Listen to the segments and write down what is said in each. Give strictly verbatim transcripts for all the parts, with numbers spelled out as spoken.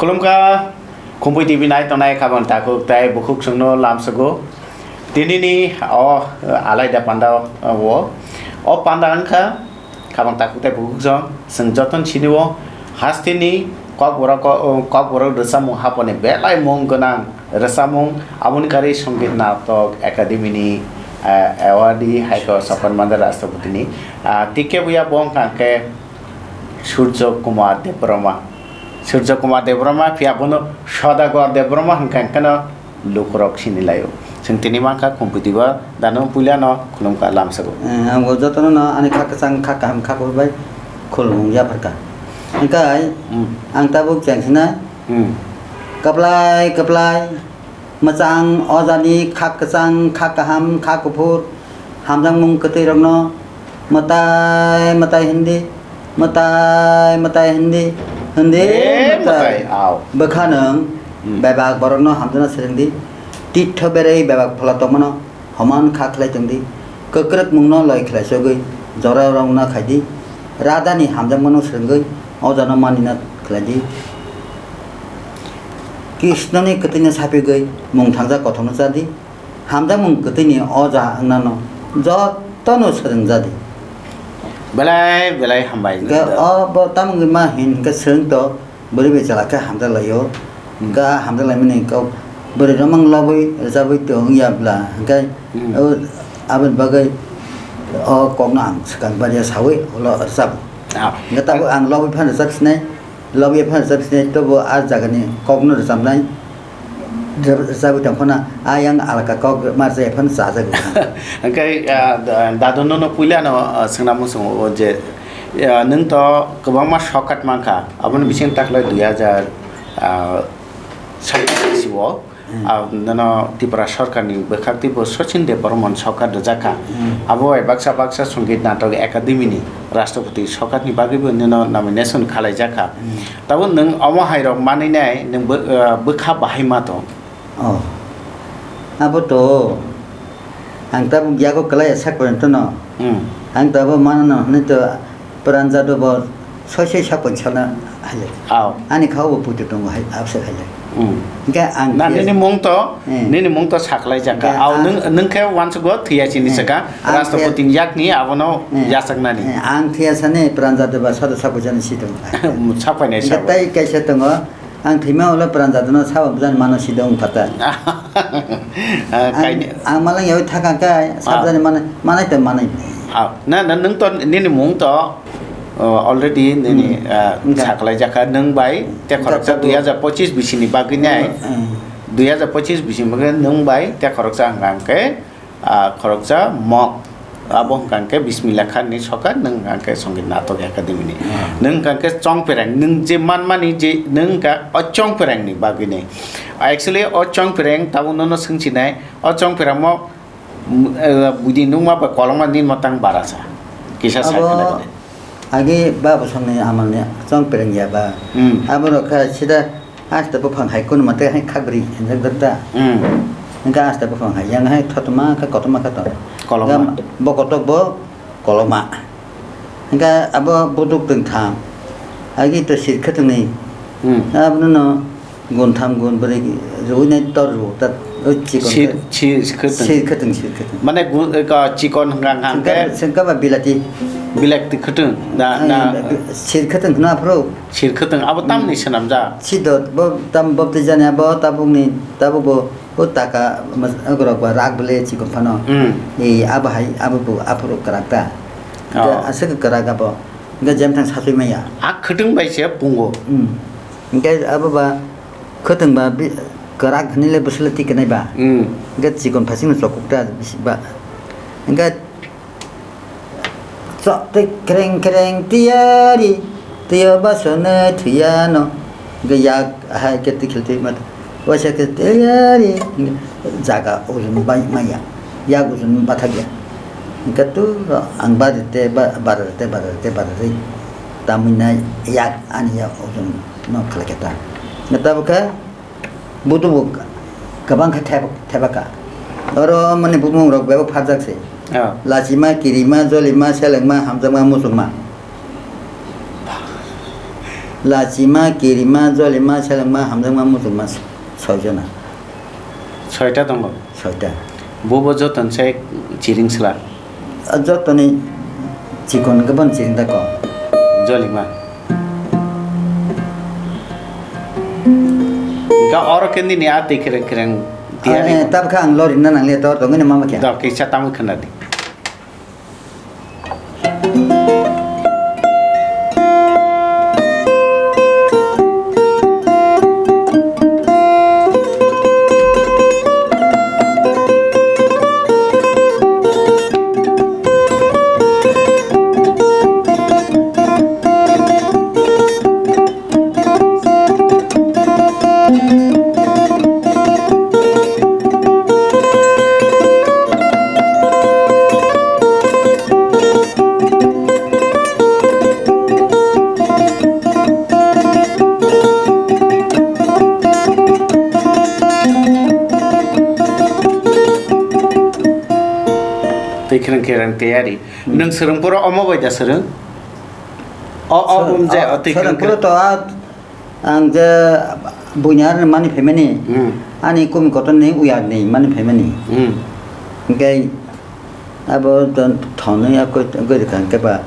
Khulumkha, Khumpui T V nai tongnai khabang takhuk tei bukhuk chwngno lamsogo. Tinini o alaida panda o, o panda wngkha khabang takhuk tei bukhuk chwng, chwng jotono sinio hasteni kokborok, kokborok rwchapmung haponi belai mung gwnang rwchapmung, aboni karwi songit natok academy ni, eh, award hai khe Sokon Mandar Rashtrapati ni, ah, tikhe buya bo wngkha khe Surjo Kumar Debbarma. Surjo Kumar Debbarma phiya bono Sodagar Debbarma hwnkha hwnkhe no lukurok sinilaio. Chwng tini mankha Khumpui T V o dano puilano khulumkha lamsogo. Eh, ang bo jotono no ani kha kwchang kha kaham kha kuphur bai khulumung yapharkha. Hwnkhe Hmm. ang tabuk chengsinai Hmm. kwplai kwplai Mwchang ojani kha kwchang, kha kaham, kha kuphur, hamjakmung kwtwirokno mwtai mwtai hindi, mwtai mwtai hindi, hindi Eh, mwtai. Mwtai, au. Bwkha nwng Hmm. bebak borokno hamjakna swrwngdi, titho berwi bebak phola tongmano homan kha khlai tongdi, kwkrwkmungno loi khlai sogwi jorarokno khaidi, radani hamjakmano swrwngwi ojano manina khlaidi. Krishnoni kwtwino sapigwi mung thangjak kothomno chadi, hamjakmung kwtwini oja wngnano jotono swrwngjadi. Belai belai hambai. Hwnkhe o bo tamungwi ma hin hwnkhe swrwng to bwrwi bai chwla khe hamjak laio. Hmm. Hwnkhe hamjak laimani kok bwrwi romang lobwi rwchabwi tong ya bwla hwnkhe Hmm. o aboni bagwi o kokno ang swkang barya sawi ulo rwchabo. Ah. Hwnkhe tabuk ang lobwi phano rwchab sinai. Lob ya phano rwchap sinai, tobo a jagani kokno rwchapnai, rwchapwi tong phano ayang alaka kok marjak ya phano chajak. Hwnkhe, ah, da-, dadu nono puilano, ah, swngna muchungo je, ah, nwng to kwbangma shortcut mankha, aboni Hmm. bising taklai dui hajar, ah, saitris o. Hmm. Ah, nono Tripura sorkarni bwkhak teibo Sachin Debbarman sorkar rwjak kha. Hmm. Abo bai baksa baksa Sangeet Natak Academy ni Rashtrapati sorkarni bagwibo nono nomination khalaijak kha. Hmm. Tabuk nwng omo hai rok manwi nai nwng bw-, ah, bwkha bahai ma tong? Oh. Abo to ang tabuk yago kwlai ya sak porjonto no. Hmm. Ang tabuk mano no hwnwi to Pranjado bo soi soi sak pon salna haile. Aw. Ani khao bo puitu tongo hai, absek haile. Hmm. Hingke ang Na, thwiya nini mung to, Eh. nini mung to saklai jaka. Hingke Aw, ang nwng, nwng khe wansuk go thwiya chini Eh. saka, Ang Rashtrapati thwiya ni yakni abono Eh. yachaknani. Eh, ang thwiya sani Pranjado ba sado sak pon salna si tongo. Sak phainai Hingke sabo. Tai kaisa tongo, ang thwima ulo Pranjado no sabo bwjani mano si dong pata. Ah, Ang, kaini ang malang yawi thakang kai, Ah. sabjani manai, manai to manai. Ah, na, na, nwng to, nini mung to, uh, already nini, Hmm. uh, Wngkha. saklai jaka, nwng bai, te Wngkha, khoroksa tabuk. dui hajar pochis bisini bagwi nai, Hmm. dui hajar pochis bisini bagwi nwng bai, te khoroksa hwnkha hwnkhe, ah, khoroksa mok, abo hwnkha hwnkhe Bismillah Khan ni sokha, nwng hwnkha hwnkhe Sangeet Natak Academy ni. Hmm. Nwng hwnkha hwnkhe chongpereng, nwng je manmani je, nwng hwnkha o chongpereng ni bagwi nai. Actually, o chongpereng tabuk nono swngchinai, O chongperangmo, mm, eh, buini nukma bai kolokma nini matang bara sa. Kisa sai Abo khwlai di. agi ba bosongni amalni chongperang ya ba. Hmm. Abo rok kha sida asta buphang hai kunumatwi hai khakbri hinjak dak da. Hmm. Hingkha asta buphang hai yang hai thotma kha kotorma kha tongo. Kolokma. Hingkha bo kotok bo kolokma. Hingkha abo buduk tongtham. Agi to sir khe tongnai. Hmm. Abono no Gun tham gun bwrwi rwui nai tor rw, ta, o chikon Sir, khe. sir, sir khwtwng. Sir khwtwng, sir khwtwng. Mane gun, ka, chikon hwnkha hwnkha Sir khe khwtwng, sir khwtwng ba bilati. Bilati khwtwng, na, Ai, na. bi-, sir khwtwng hwno aphuru. Sir khwtwng, abo tamni Hmm. swnamjak? Si do, bo tam, bo twi jani abo tabukni, tabuk bo, bo taka, mas-, rok ba rak bwle chikon phano. Hmm. Ei, abo hai, abo bo aphuru kwrak ta. Oh. Hwnkhe aswk kwrak abo. Hwnkhe jemthang sasui maya. A khwtwng bai se pungo. Hmm. Hwnkhe abo ba Khwtwng ba bi-, kwrak hwnwi le bwswk le tiknai ba. Hmm. Hwnkhe chikon phasingno chokuk ta bisi ba. Hwnkhe chok tei khreng khreng tiyari, twiyo ba swnwi thwiya no. Hwnkhe yak hai khe tikhil twi ma, waisa khe tiyari, hwnkhe jaga ujun bai maya, yak ujun bathakya. Hwnkhe tu ang bari te ba-, bara te bara te bara rwi tamwi nai yak ani yak ujun no khlai khe ta. Hwnkhe tabuk khe Butubu kwbang khe thep-, thepakha. Oro mani bumung rok bebak pharjak se. Ah. Lachima, kirima, jolima, selengma, hamjakma, muchungma. Lachima, kirima, jolima, selengma, hamjakma, muchungma, soi jona. Soita tongo? Soita. Bobo joton se chiring sla? A jotoni chikon khe bon chiring da kok. Jolima. Ga oro khe nini a twi khereng khereng tiyari. Ah, eh, tab kha ang lori na nang le tor tongwi na mama khe. Do kisa tamo khna di. Twi khrang kherang tiyari. Hmm. Nwng swrwng phuru omo bai da swrwng? O, o, Sw-, bum je, o, o, twi swrwng khrang phuru khe- to a, ang je buini aroni mani phaimani, Hmm. ani kumi kotor ni uyar ni mani phaimani. Hmm. Hingke abo to thonwi a koi, koi rwkha hingke ba,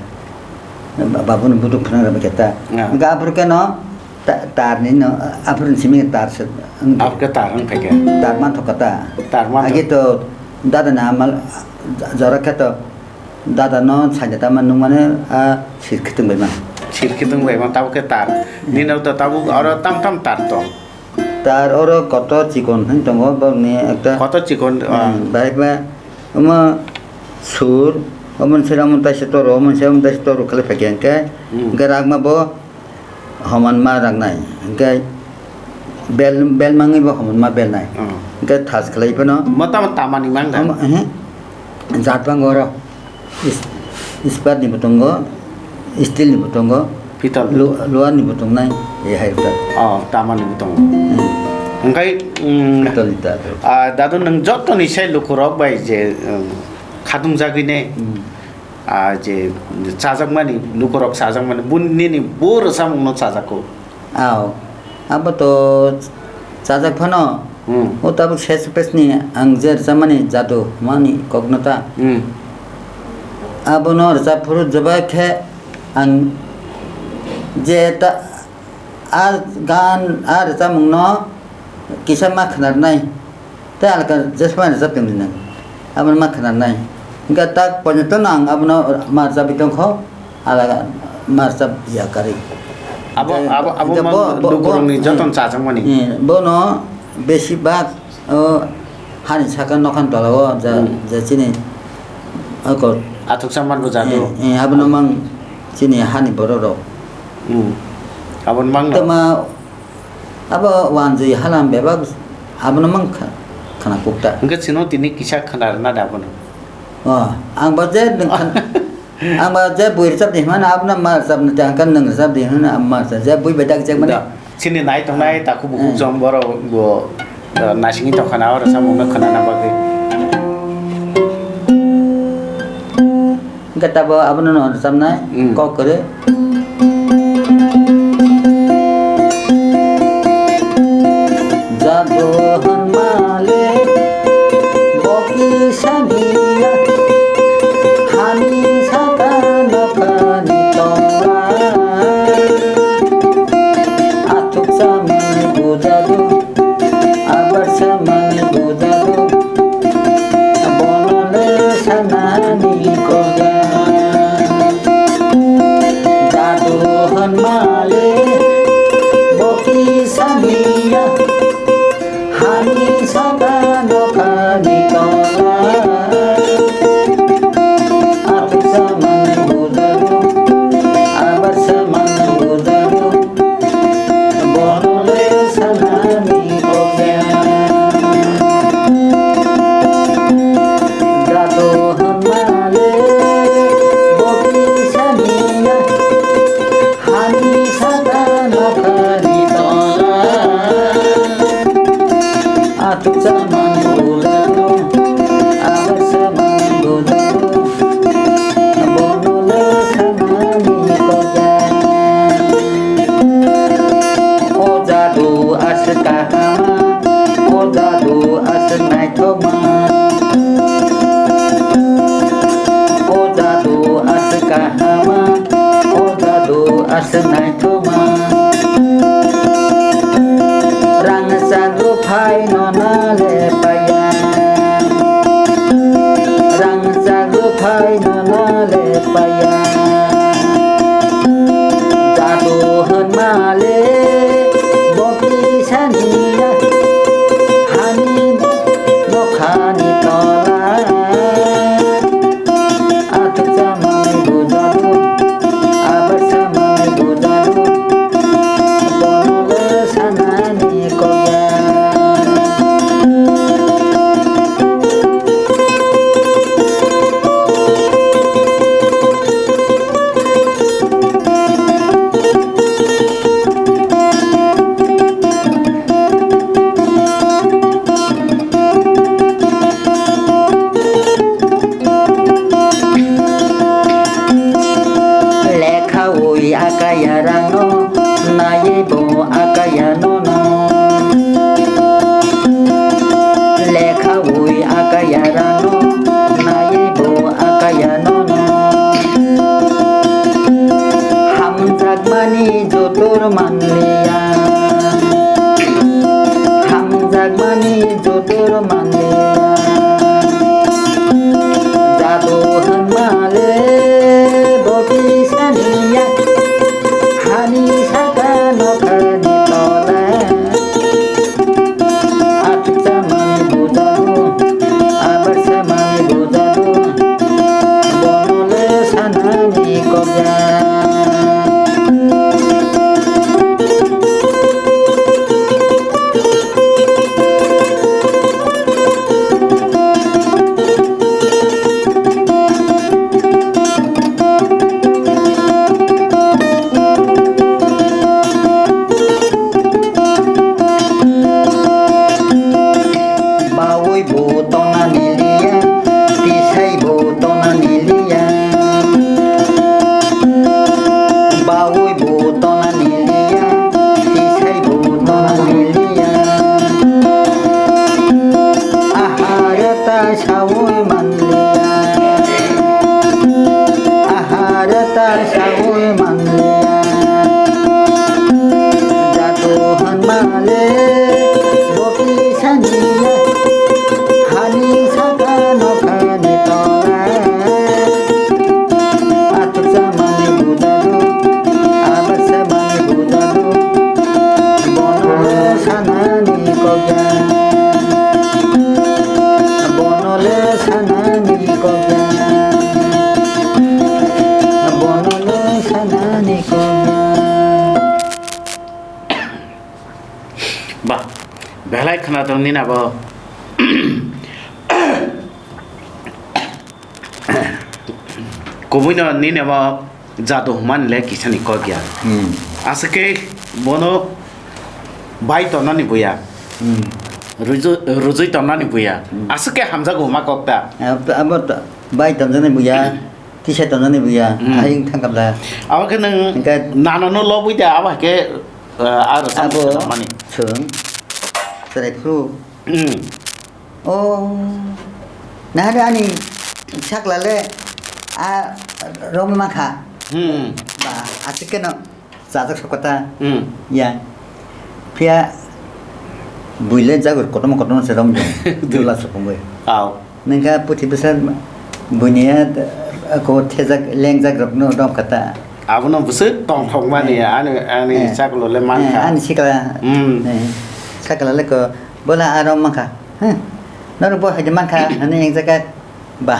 ba-, babuni buduk phwrwng rwbaikhe ta. Ah. Hingke aphuru khe no ta-, tar ni no, aphuru ni simi tar se, Aphuru khe tar wng phaikha. Tar manthok kha ta. Tar manthok. Agi to dada na amal jora khe to Dada no saida tama nung mane a sir khitung bai ma. Sir khitung bai ma, tabuk khe tar. Nini to tabuk oro tam tam tar tong. Tar oro kotor chikon hwn tongo, borokni ekta. Kotor chikon, ah. Hmm, bahai ma, omo sur, omo se omo taisa toro, omo se omo taisa toro khlai phaikha hwnkhe, Hmm. hwnkhe ragma bo homan ma rangnai, hwnkhe bel, bel mangwi bo homan ma belnai. Oh. Hwnkhe thas khlai phano. Mota mota tamani mang da? Omo, ehe. Jat bango oro. Is-, ispat ni bo tongo, steel ni bo tongo, Pitol. Lo-, loha ni bo tongnai, e hai rwkha. Oh, tamani bo tongo. Hmm. Hwnkhe, mm, Pitol ni ta. Ah, dadu, nwng joto ni sai lukurok bai je, um, khatung jagwi ne. Hmm. Ah, je chajakmani, lukurok chajakmani, bo nini bo rwchapmungno chajakgo. Ao, abo to chajak phano. Hmm. O tabuk ses pes ni ang je rwchapmani jadu mani kokno ta. Hmm. Abono rwchap phuru joba khe ang je ta, a gan, a rwchapmungno kisa ma khwnarnai. Tei alka jesma rwchap tongdi nang. Abono ma khwnarnai. Hingkhe tak poito no ang abono ma rwchapwi tongkho, alka ma rwchap ya karwi. Abo, hingkhe, abo, abo hingkhe mang bo, bo, bo, lukurokni joton eh, chajakmani. Eh, bono besi bak, o, hani saka nokhan tola o, ja, Hmm. ja chini, ako. Athuksa mango jadu. Eh, eh, abono mang chini hani borok rok. Hmm. Abono mang no. Tama Abo wanjwi halam bebak abono mang kha-, khana kukta. Hwnkhe chwngno tini kisa khana rwna da abono? O, ang ba je nwng khan-, ang ba je bui rwchap di hwnmano abono ma rwchapno tei ang khe nwng rwchap di hwnmano abo ma rwchap. Je bui bai dak jekmani. Da, chini nai tongnai Hmm. takhuk bukhuk Hmm. jom borok bo, o, naisingwi tongkha na o rwchapmungno khwnana bagwi. Hwnkhe tabuk abono no rwchapnai, Mm. kok kwrwi. Jadu hwnmale bo kisa hiya, hani saka nokhani tongla. Athuk samani bujadu, abar samani bujadu. Bono le sanani koga. Sutur manliya, jadu hwnmale bo kisaniya, hani saka nokhani tola. Athuk samani bujadu, abar samani bujadu, bonole sanani kokya. Bawi bo tonani liya, tisai bo tonani liya. Bawi bo tonani liya, tisai bo tonani liya. Ahare ta sawi manliya. Ahare ta sawi manliya. Jadu hwnmale bo kisaniya. Hani saka nokhani tola. Athuk samani bujadu, abar samani bujadu, bono sanani kokya, bono le sanani kokya, bono le sanani kokya. Ba, belai khwnathok nini abo. Kubui no nini bo jadu hwnmani le kisani kok ya. Hmm. Aswk khe bono bai tonani buya. Hmm. Ruju-, rujui tonani buya. Hmm. Aswk khe hamjago ma kok ta. Abo to, abo to bai tonjani buya, kisa tonjani buya, Hmm. Ayung thangkabla. Abo khe nwng Hingkhe nano no lobui da, abo hai khe, uh, aro samung Abo mani. Chwng, chwrai phuru. Hmm. Oh, nahari ani sakla le, a, rom ma kha. Hmm. Ba, aswk khe no chajak sokota. Hmm. Ya. Phiya bui le jagur kotorma kotorma se rom jong. Dula sokongoi. Aw. Nengka puthi bwsa buini ya, ko thejak lengjak rok no rom kata. Abono bwswk tongthok mani, Hmm. ani, ani Hmm. saklo le man Hmm, kha. Ani sikla. Hmm. Hmm. Sakla le ko, bola a rom man kha. Hmm. Norok bo hai de man kha, hwnwi eng jaga ba.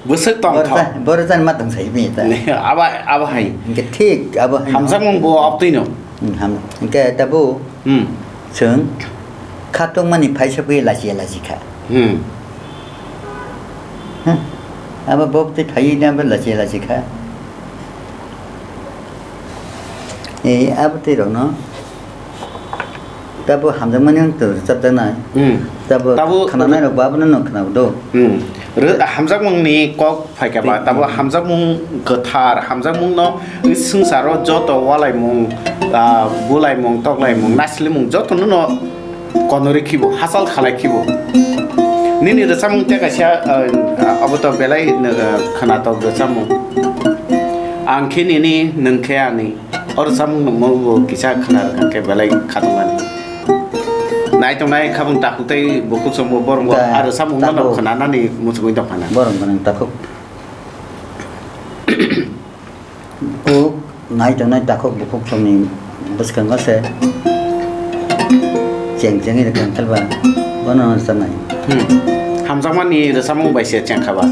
Bwswk tong Boro thok. Jan, boro jan ma tong sai mi ta. Ne, abo, abo hai. Hingke thik, abo hai. Hamjakmung bo obtwi no. Hmm, ham. Hingke ta bo. Hmm. Chwng khatungmani phaisa phi lachi lachi kha. Hmm. Huh? Abo bo twi phai ni abo lachi lachi kha. E, abo twi rok no. Tabo hamjakmani wng tong rwchapjaknai. Hmm. Tabo Tabo khwnanai rok bo abono no khwnao do. Hmm. Re-, hamjakmungni kok phaikha ba, Hmm. tabo hamjakmung kwthar, hamjakmungno swngcharo joto walaimung, ah, bulaimung, toklaimung, naslimung jotono no konorwi khibo, hachal khalai khibo. Nini rwchapmung tei kaisa, ah, abo to belai, ah, khwnatok rwchapmung. Ang khe nini, nwng khe ani. O rwchapmung nungmo bo kisa khwna rwkha khe belai khatungmani. Naitongnai khabung takhuk tei bukhuk chwngbo borokbo Da, a rwchapmung no takhuk. Khwnanani muchungwi tongphana. Borok gwnang takhuk. Bukhuk naitongnai takhuk bukhuk chwngni bwskango se cheng chengwi rwkha khe ba bono rwchapnai. Hmm. Hamjakmani rwchapmung bai se chengkha ba.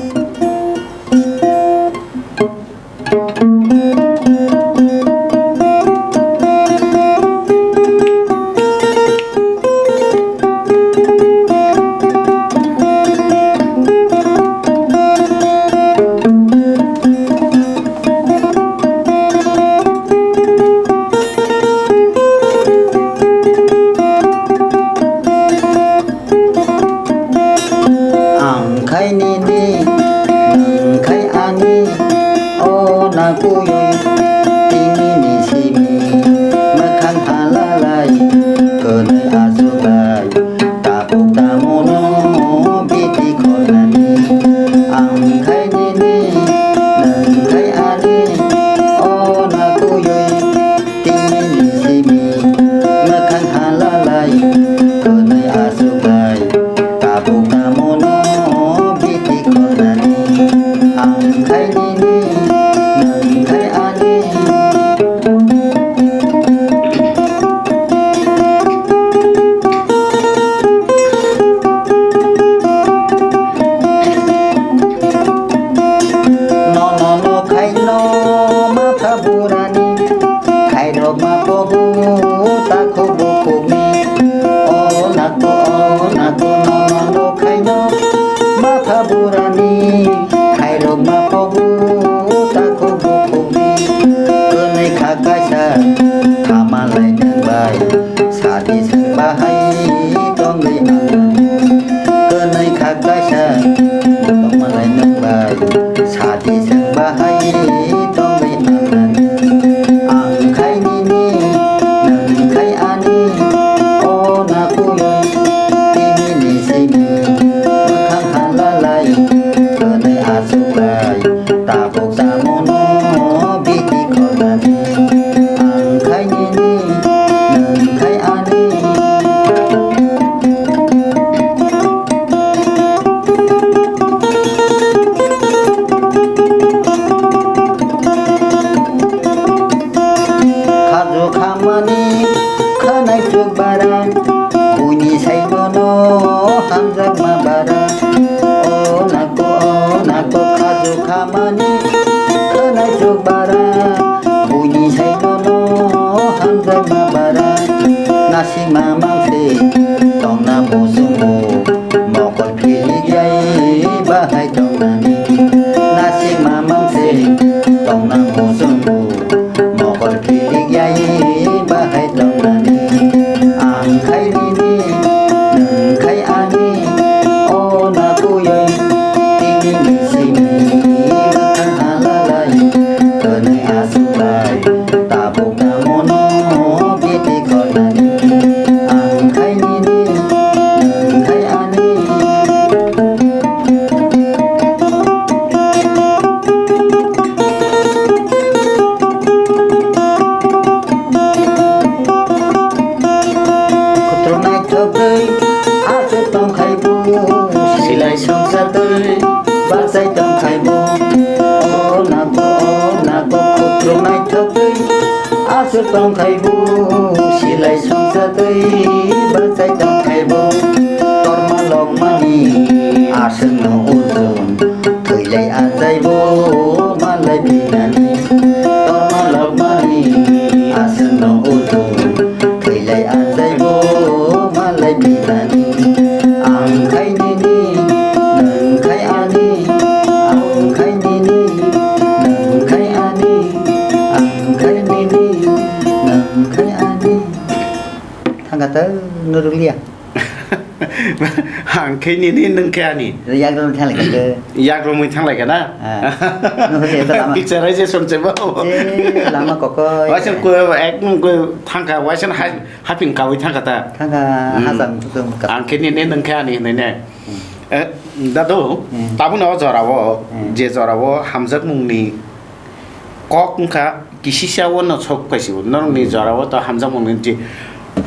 Ang khai nini Sadi chwng bahai tongwi manani, kwnwi kha kaisa tongmalai nwng bai. Sadi chwng bahai tongwi manani, ang khai nini, nwng khai ani, o na kuyung tini ni simi mwkhang halalai, kwnwi achuk bai. Tabuk tamo no biti khornani, ang khai nini, nwng khai ani. Khaju khamani khwnai chuk bara, buini sai bono hamjakma bara. O nako, o nako, khaju khamani khwnai chuk bara, buini sai bono hamjakma bara. Nasima mangse tongna musungo, mokol philik yai bahai tongnani. Nasima mangse tongna musungo, mokol philik yai bahai tongnani. Ang khai nini, nwng khai ani, o na kuyung tini ni simi mwkhang halalai, kwnwi achuk bai. Tabuk tamo no biti khornani, ang khai nini, nwng khai ani. Khotro naithok bai aswk tongkhai bo, silai songsa twi bachai tongkhai bo. O nago, o nago, khotro naithok bai aswk tongkhai bo, silai songsa twi bachai tongkhai bo. Torma lokmani aswkno ujun, thwilai achai bo malai phinani. Torma lokmani aswkno ujun, thwilai achai bo malai phinani. Ang khai nini, nwng khai ani, ang khai nini, nwng khai ani, ang khai nini, nwng khai ani. Thangkha ta norokliya. Ang khe nini, nwng khe ani. Yak rwmwi thanglai kha khe. Yak rwmwi thanglai kha na? Ah. Nwng khe ta lama. Picturization se bo. Je lama kokoi. Waisa ko ek nwng ko thangkha, waisa hai, haping kawi thangkha ta. Thangkha. Hmm. Hasam kutum ka. Ang khe nini, nwng khe ani hinwi ne. Hmm. Eh, dadu, hmm, tabukni o jorao, hmm, je jorao hamjakmungni kok wngkha, kisisa o no sok paisio. Norokni, hmm, jorao to hamjakmung ni je,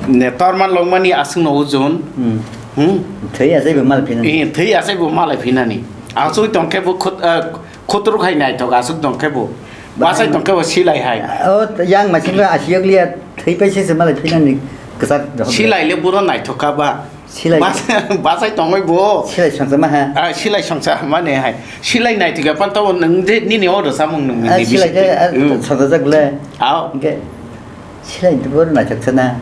ne, torma lokmani aswkno ujun. Hmm. Hmm? Thwi achai bo malai phinani. Eh, thwi achai bo malai phinani. Aswk tongkhe bo khut-, eh, khutruk hai naithok aswk tongkhe bo. Bahai. Bachai tongkhe bo silai hai. O, yang masing asiyok liya thwi paise se malai phinani kwchak rok. Silai le buro naithok kha ba. Silai. Bas-, bachai tongwi bo. Silai songchama ha. Ah, silai songcha mane hai. Silai naithok ya, phan tabo nwng je nini order samung nwng. Ah, nini silai bising ke, ah, hmm, songchajak le. Ao. Hingke silai bo naithok sana.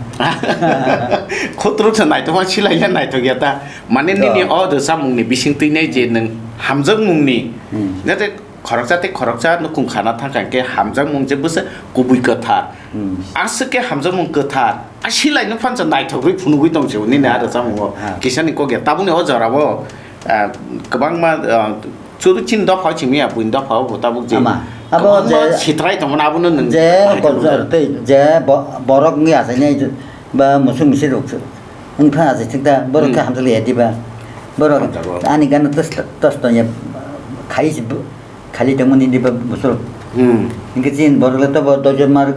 Khutruk sa naithok, silai le naithok ya ta. Mane, to, nini order samung ni bising twi nai je nwng hamjakmung ni. Hmm. Jate khoroksa tei khoroksa nukung khana thangkha hingke hamjakmung je bwsa kubui kwthar. Hmm. Aswk khe hamjakmung kwthar. A silai no phansa naithok rwi phunugwi tong se nini, ah, a rwchapmung o. Ah. Kisa ni kok ya. Tabukni o jora o, ah, kwbangma, ah, chwrwi chini dopha o chimya buini dopha o bo tabuk je. Ama. Abo kwbangma je sitrai tongmani abono nwng je naithok gojor rwjak. Tei je bo-, borok wngya se nai ba musuk misi rok se. Wngkha se thik da borok khe, hmm, hamjakliya diba. Borok hamjago. Ani gana tos, tos tongya khai se bu-, khali tongmani diba musuk. Hmm. Hingke chini borok le tobo doijon mar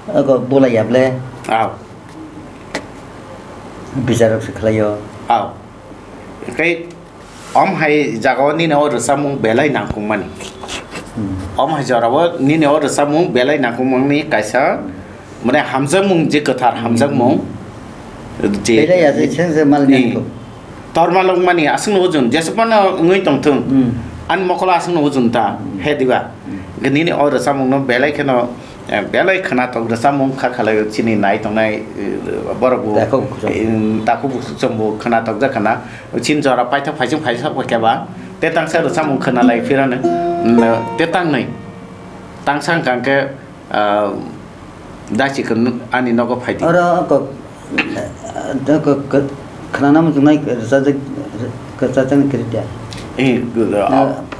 Ogo bulai ya ble. Aw. Bichar rok se khlai o. Aw. Tei om hai jaga o nini o rwchapmung belai nangkukmani. Hmm. Om hai jora o nini o rwchapmung belai nangkukmani kaisa, mane hamjakmung je kwthar hamjakmung. Je belai ya je seng se mal ni nangkuk. Torma lokmani aswkno ujun, jeswk phano wngwi tongthung, hmm, ani mokolo aswkno ujun ta, hmm, he diba? Hmm. Hwnkhe nini o rwchapmungno belai kheno, eh, belai khwnatok rwchapmung kha khalai chini nai tongnai, eh, borok bo, takhuk bukhuk chwng, eh, takhuk bukhuk chwng bo khwnatok jak khna. Chini jora paithak phaising phaisa khe ba, te tangsa rwchapmung khwnalai phirano, mm, te tangnwi. Tangsa hwnkha hwnkhe, ah, Dasi khe ani nogo phai di. Oro kok Khwnana muchungnai rwchajak, rwchajaknai kwrwi da? Eh,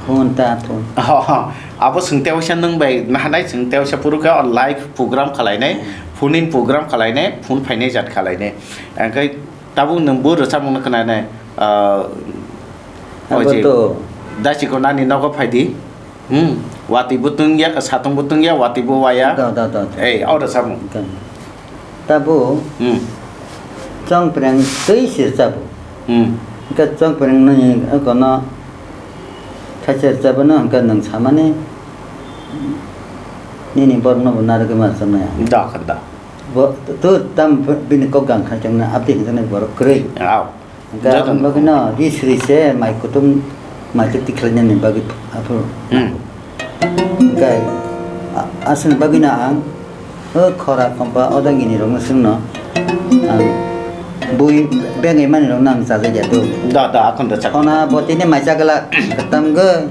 phone ta phone. Abo swngteo sa nwng bai nahanai, swngteo sa phuru khe o live program khwlainai, phone in program khwlainai, phone phainai jat khwlainai. Hwnkhe tabuk nwng bo rwchapmungno khwnanai, ah, abo to. Dachikon ani nogo phaidi. Hmm, watwi bo tungya, satung bo tungya, watwi bo waya. Da, da, da, da. Ei, oro samung. Da. Tabo, hmm, chongpreng twi sir chabo. Hmm. Hwnkhe chongpreng nini kono thaisir chabo no hwnkhe nwng samani nini borok no bo narwgwi ma chongnai. Da, da. Bo, to, tam bini kok gang kha chongna abdi hwnkhe borok kwrwi. Au. Hwnkhe joto aboni bagwino ri sri se mai kutung mai twi tikhlainani bagwi aphuru. Hmm. Hwnkhe a-, aswkni bagwino ang o khora kompa odangini rokno swngno ang bui bengai mani rokno ang chajakya do. Da, da, akhon da chak. Khona bo tini mai chagla kwtam gwi.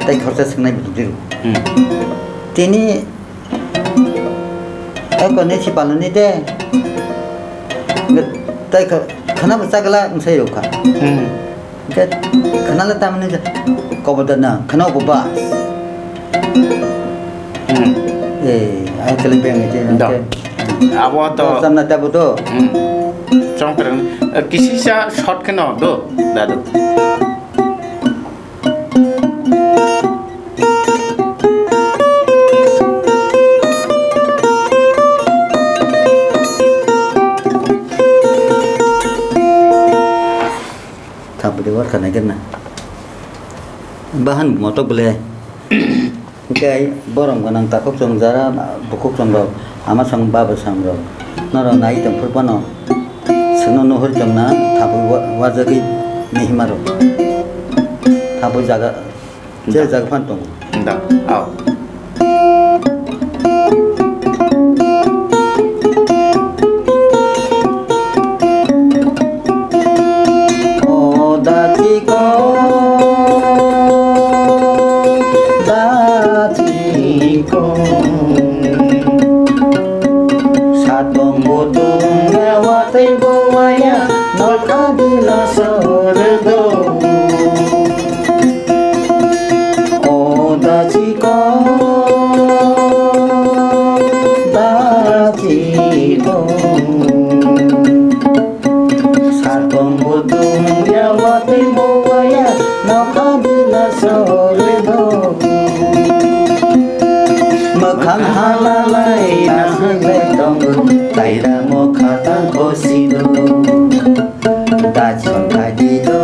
Tei khoroksa swngnai bwtwi rw. Hmm. Tini eko nesi palani de. Tei kha-, khana bo chagla wngsai rw kha. Hmm. Hwnkhe khana le tamni je kobo da na, khana bo bas. Hmm. Eh, ai kali beng je. Da. Abo to. Samna tabo to. Hmm. Chongpreng, eh, kisisa short kheno do, dadu. Thapdi war khanai kena. Bahan motok bole. Hwnkhe borok gwnang takhuk chwng jara bukhuk chwng rok, ama chwng baba chwng rok, norok nai tong phuru phano chwngno nuhur tongna thabwi wa-, wajagwi nihima rok. Thabwi jaga, je jaga phano tongo. Da, au. O da chikon, da chikon. Satong butung ya watei bo waya, nokha dila sordo. O da chikon, da chikon. Satong butung ya watwi buwaya, nokha dila sorido. Mwkhang halalai nahailai tongo, taida mokha tang khosido. Dachon khaidi do.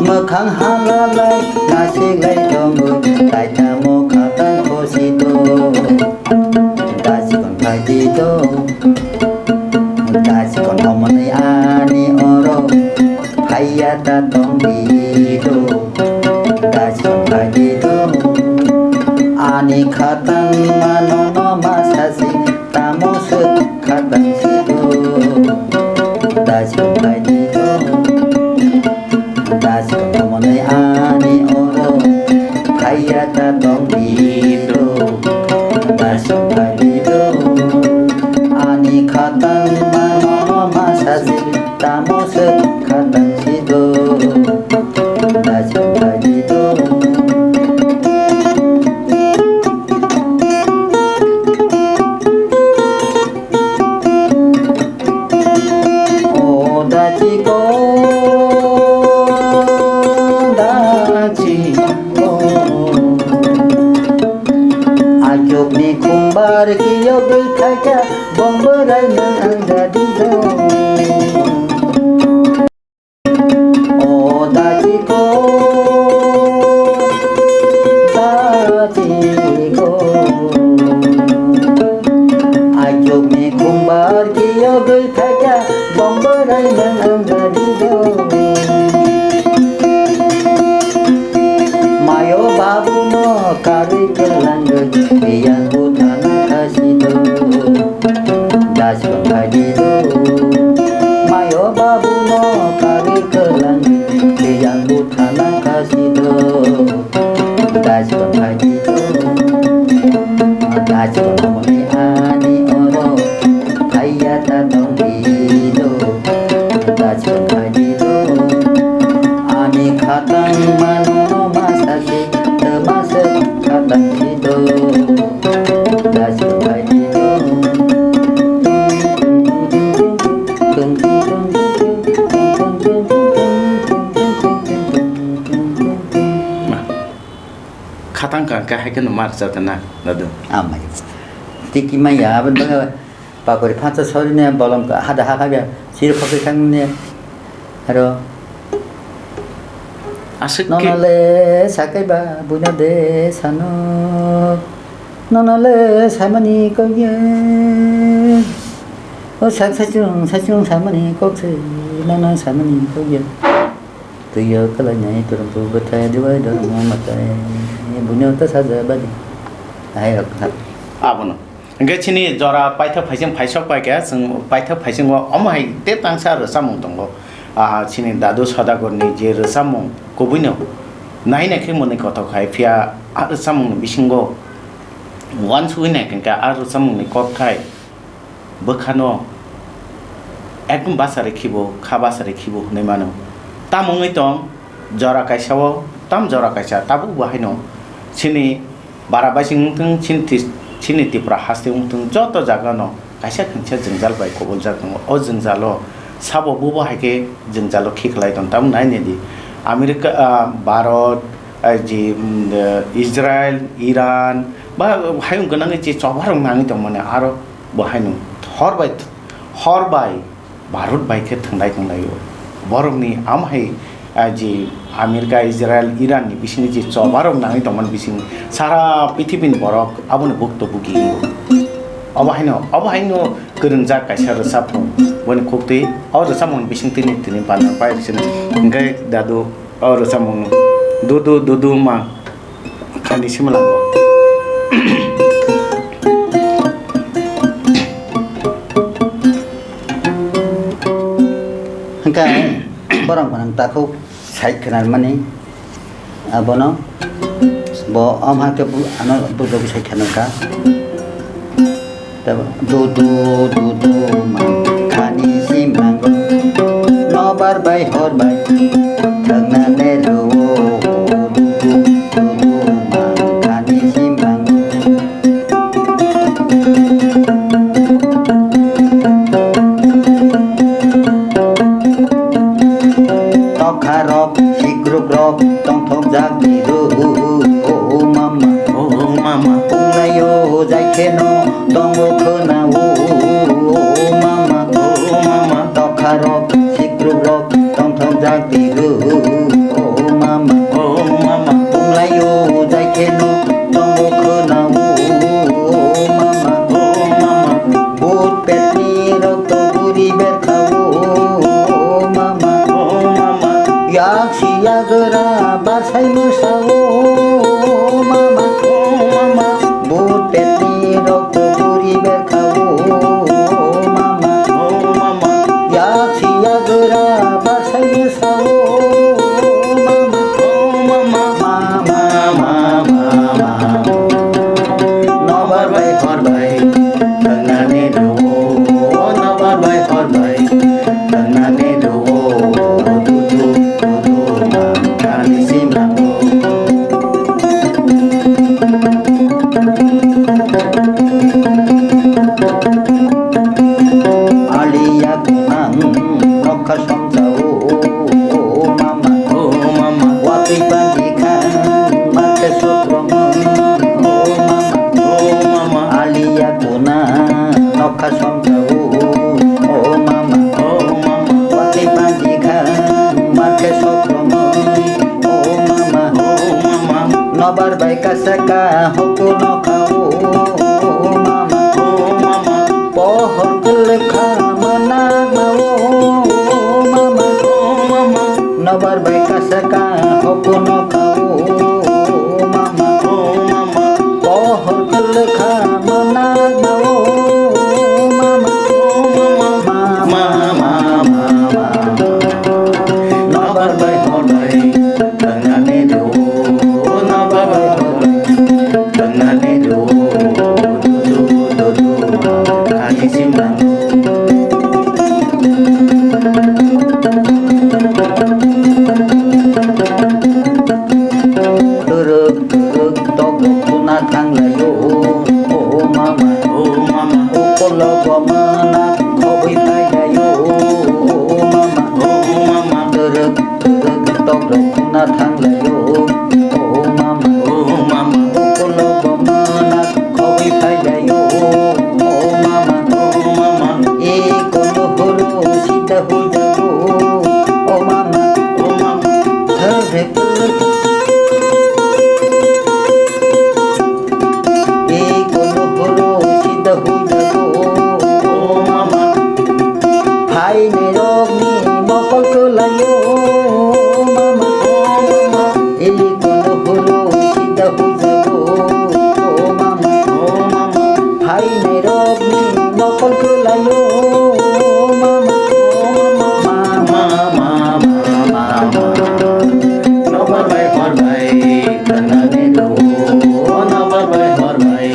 Mwkhang halalai nasiklai tongo, taida mokha tang khosido. Dachikon phaidi do, dachikon omonwi ani oro phaiya ta tongdi do. Dachikon phaidi do, ani khatang mano no masasi, tamo se khatang si do. Dachikon phaidi do. Dachikon omonwi ani oro phaiya ta tongdi do. Dachikon phaidi do. Ani khatang mano masasi, tamo se khatang si do. Dachikon phaidi do. O dachikon, dachikon. Achukni khumbar kiyogwi thaikha, bongborai nang angjadi do. O dachikon, dachikon. Achukni khumbar kiyogwi thaikha, bongborai nang angjadi do. Mayo babu no karwi kwlangwi, biyang buthana khasido. Dachikon phaidi do. Mayo babu no karwi kwlangwi, biyang buthana khasido. Dachikon phaidi do. Dachikon omonwi ani oro. Hwnkhe hai kheno ma rwchapta na, dadu? Amai. Tiki maya, aboni bagwi pakori phansa sorini bolong hada ha khabya, siri phokri thangni aro. Aswk khe. Nono le sakai ba, buino de sano. Nono le samani kok ye. O sak sachung, sachung samani kok se, nono samani kok ye. Twiyo kwlainai turumpu bwthai, diwai dormo mwtai. Buino ta saja badi. Hai rok kha. Abono. Hwnkhe chini jora paithak phaising phaisok paikha, chwng paithak phaisingo omo hai tei tangsa rwchapmung tongo. Ah, chini dadu Sodagarni je rwchapmung kubuino nai nai khe mwnwi kothok hai, phiya a rwchapmungni bisingo uansugwi nai khe a rwchapmungni kokthai bwkhano ekdom bachari khibo, kha bachari khibo hwnwi mano. Tamo wngwi tong, jora kaisa o, tam jora kaisa, tabuk bo haino chini bara baising wngthung, chini tis-, chini Tripura haste wngthung, joto jaga no kaisa khengsa jwngjal bai koboljak tongo. O jwngjalo sabo bubo hai khe jwngjalo khiklai tong, tamo nai nai di. America, ah, Bharat, ah, ji, mm, eh, Israel, Iran, ba hayung gwnangwi je choba rok nangwi tongmani aro bo haino hor bai, hor bai Bharat bai khe thwnglai tonglaio. Borokni amo hai, ah, je America, Israel, Iran ni bisingni je choba rok nangwi tongmani bising sara pithibini borok aboni bukto bugi wngo. Obo haino, obo haino kwrwngjak kaisa rwchapmung. Boni khuktwi o rwchapmungni bisingtwi ni tini bana pai rwsino. Hwnkhe dadu o rwchapmung Dudu Dudu Ma Khani Simla. Hwnkhe borok gwnang takhuk sai khwnarmani abono bo om hakhe bu-, ano bujo bwsai kheno kha. Tei bo, "Dudu, dudu, ma khani simrango, nobar bai hor bai, thangna ne rwo, dudu, dudu, ma khani simrango." Tokharok, sikrukrok, tongthokjak di rw, o mama. O mama. Punglaio jai kheno tongo khwna, o mama. O mama. Tokharok, sikrukrok, tongthokjak di rw, o mama. O mama. Punglaio jai kheno tongo khwna, o mama. O mama. Bhut petni rokto guri berkha, o mama. O mama. Yak si yagra barsai mwsa, o mama. O mama. Bhut petni rokto guri berkha, o mama. O mama. Yak si yagra barsai mwsa, o mama. O mama. Mama, mama, mama. Nobar bai hor bai, thangna ne rwo, nobar bai hor bai, thangna ne rwo, dudu, dudu, ma, kani simrango. Aliya kunang, nokha somjao, o mama. O mama. Watwi panji khan, makhe sokrong, o mama. O mama. Aliya kuna, nokha somjao, o mama. O mama. Watwi panji khan, makhe sokrong, o mama. O mama. Nobar bai kasa ka hoku nokha, o mama. O mama. Pohor kwlwkha mwnakma, o mama. O mama. Nobar bai kasa ka hoku nokha, o mama. O mama. Pohor kwlwkha mwnakma, o mama. O mama. Mama, mama, mama. Nobar bai hor bai, thangna ne rwo, nobar bai hor bai, thangna ne rwo, dudu, dudu, ma, khani simrango. Twrwk, twrwk, tok rok khuna thanglaio, o mama. O mama. Ukolo bo mwnakma khobwi phailaio, o mama. O mama. Twrwk, twrwk, tok rok khuna thanglaio, o mama. O mama. Hainairokni mokol kwlaio, mama, o mama, ili kono horo sida huijago, o mama, o mama. Hainairokni mokol kwlaio, mama, o mama, mama, mama, mama. Nobar bai hor bai thangnani rwo, nobar bai hor bai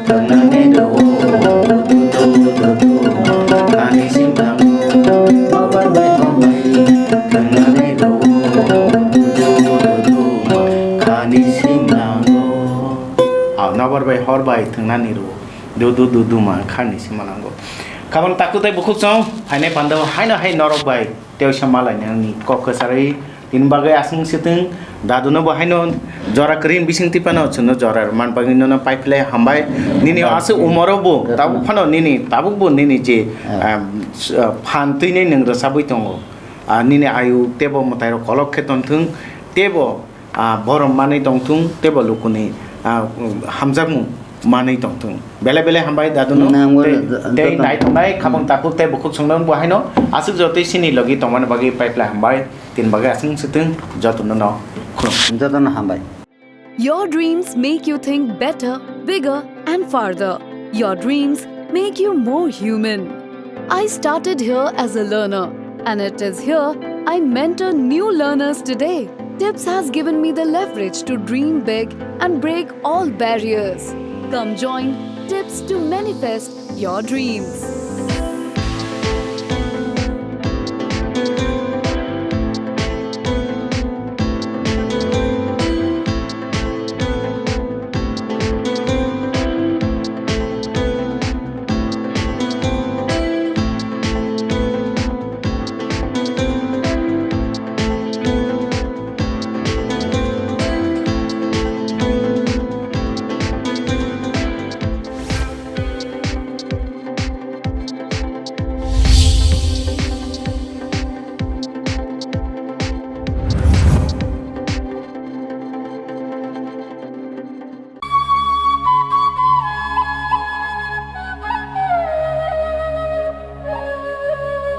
thangnani rwo, tu, tu, tu, tu, ani simrango. Nobar bai hor bai thangnani rwo, tu, tu, tu, tu, ani simrango. Ah, nobar bai hor bai thangnani rwo, du, du, du, du, ma khani simrango. Kabang taku tei bukhuk chwng phainai panda haino hai norok bai tei oisa malai nangni kok kwcharwi. Tini bagwi aswng swtwng, daduno bo haino jora kwrwi bising twi phano chwngno jora rwman bagwi nono paiphlai hambai. Nini aswk umoro bo tabuk phano nini tabuk bo nini je, ah, s-, ah, phan twinai nwng rwchabwi tongo. Ah, nini ayu teibo mwtairok kolok khe tongthwng, teibo, ah, borom manwi tongthwng, teibo lukuni, ah, hamjakmung manwi tongthwng. Belai belai hambai daduno. Nang bo tei, da-, tei da-, naitongnai khabang takhuk tei bukhuk chwngno bo haino aswk jotoi sini logi tongmani bagwi paiphlai hambai. Tini bagwi aswng swtwng jotono no khulum. Jotono hambai. Your dreams make you think better, bigger, and farther. Your dreams make you more human. I started here as a learner, and it is here I mentor new learners today. Tips has given me the leverage to dream big and break all barriers. Come join Tips to manifest your dreams.